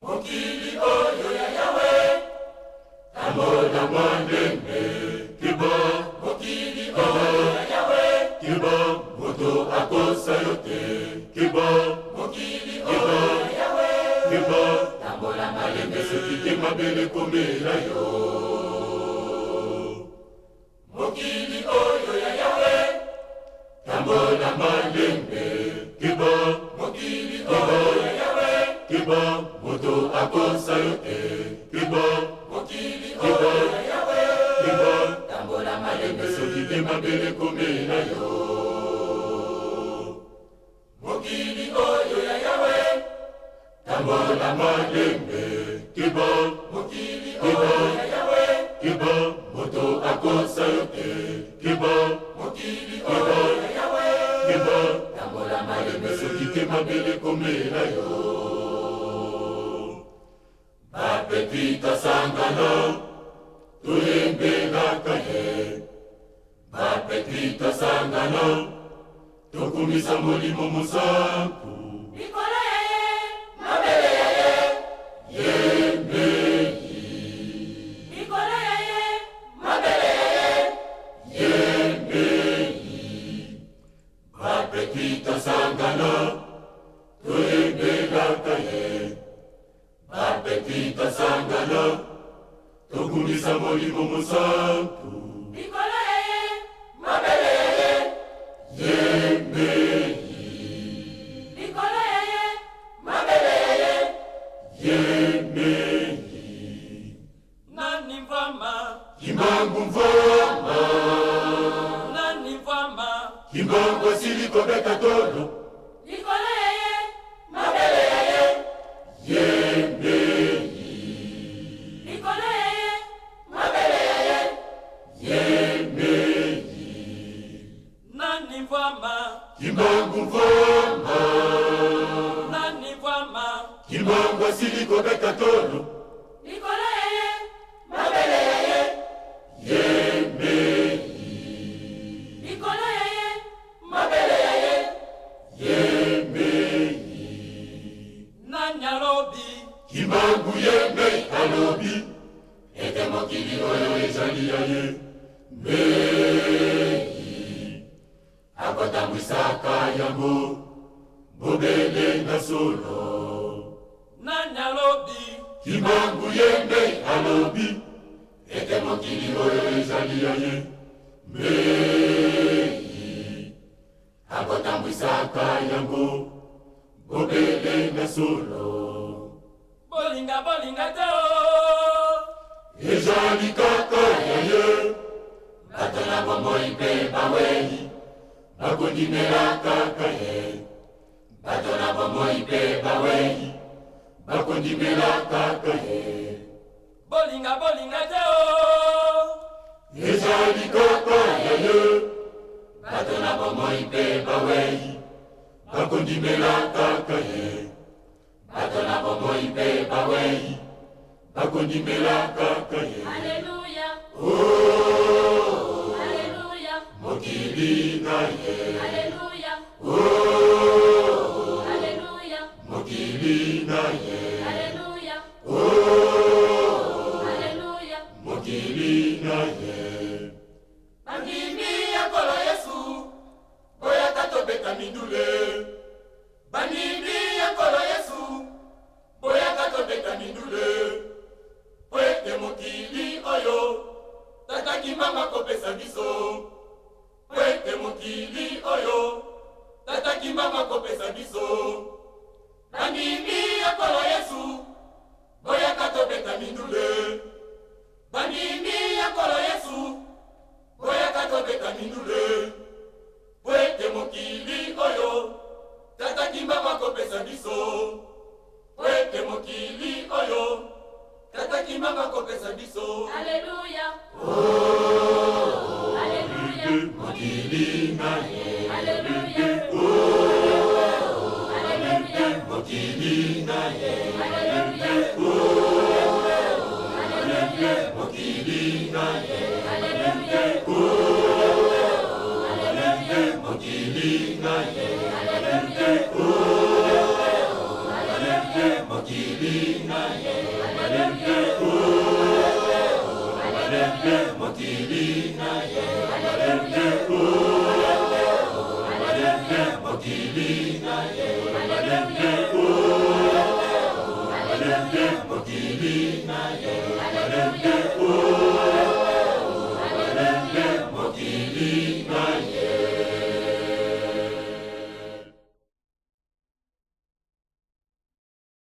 Mokili oyo ya Yawe, tambola malembe, keba. Mokili oyo ya Yawe, keba, moto akosa yo te, keba. Mokili oyo ya Yawe, keba, tambola malembe, soki te mabele komela yo. Mokili oyo ya Yawe, tambola malembe, keba. Mokili oyo ya Yawe, keba, moto akosa yo te, keba. Mokili oyo ya Yawe, keba, tambola malembe, soki te mabele komela yo. Mokili oyo ya Yawe, tambola malembe, keba. Mokili oyo ya Yawe, keba, moto akosa yo te, keba. Mokili oyo ya Yawe, keba, tambola malembe, soki te mabele komela yo. Bapeti tosangana, toyembelaka ye. Bapeti tosangana, tokumisa Molimo Mosantu. Likolo ya ye, mabele ya ye, yembei. Likolo ya ye, mabele ya ye, yembei. Bapeti tosangana, toyembelaka ye. Bapeti tosangana, tokumisa Molimo Mosantu. Likolo ya ye, mabele ya ye, yembei. Likolo ya ye, mabele ya ye, yembei. Nani mvama? Kimbangu mvama. Nani mvama? Kimbangu asili kobeta tolo. Likolo ya ye, mabele ya ye, yembei. Likolo ya ye, mabele ya ye, yembei. Nani mvama? Kimbangu mvama. Nani mvama? Kimbangu asili kobeta tolo. Likolo ya ye, mabele ya ye, yembei. Likolo ya ye, mabele ya ye, yembei. Nani alobi? Kimbangu yembei alobi ete mokili oyo ezali ya ye mbei, akotambwisaka yango bobele na solo. Nani alobi? Kimbangu yembei alobi ete mokili oyo ezali ya ye mbei, akotambwisaka yango bobele na solo. Bolinga bolinga te o, ezali kaka ya ye. Bato na bomoi mpe bawei bakondimela kaka ye. Bato na bomoi mpe bawei bakondimela kaka ye. Bolinga bolinga te o, ezali kaka ya ye. Bato na bomoi mpe bawei bakondimela kaka ye. Bato na bomoi mpe bawei bakondimela kaka ye. Alleluia. Oh, Alleluia. mokili na ye. Alleluia. Oh, Alleluia. mokili na ye. Alleluia. Oh, Alleluia. mokili na ye. Bandimi ya Nkolo Yesu, boyaka tobeta mindule. Bandimi ya Nkolo Yesu, boyaka tobeta mindule. Po ete mokili oyo Tata Kimbangu akopesa biso. Po ete mokili oyo Tata Kimbangu akopesa biso. Bandimi ya Nkolo Yesu, boyaka tobeta mindule. Bandimi ya Nkolo Yesu, boyaka tobeta mindule. Po ete mokili oyo Tata Kimbangu akopesa biso. Po ete mokili oyo Tata Kimbangu akopesa biso. Alleluia. Oh, Alleluia. mokili na ye. Alleluia. Oh, Alleluia. mokili na ye. Alleluia. Oh, Alleluia. mokili na ye. Alleluia. Oh, Alleluia. mokili na ye. Alleluia. Oh, Alleluia. Mokili na ye malembe, oh, malembe, mokili na ye.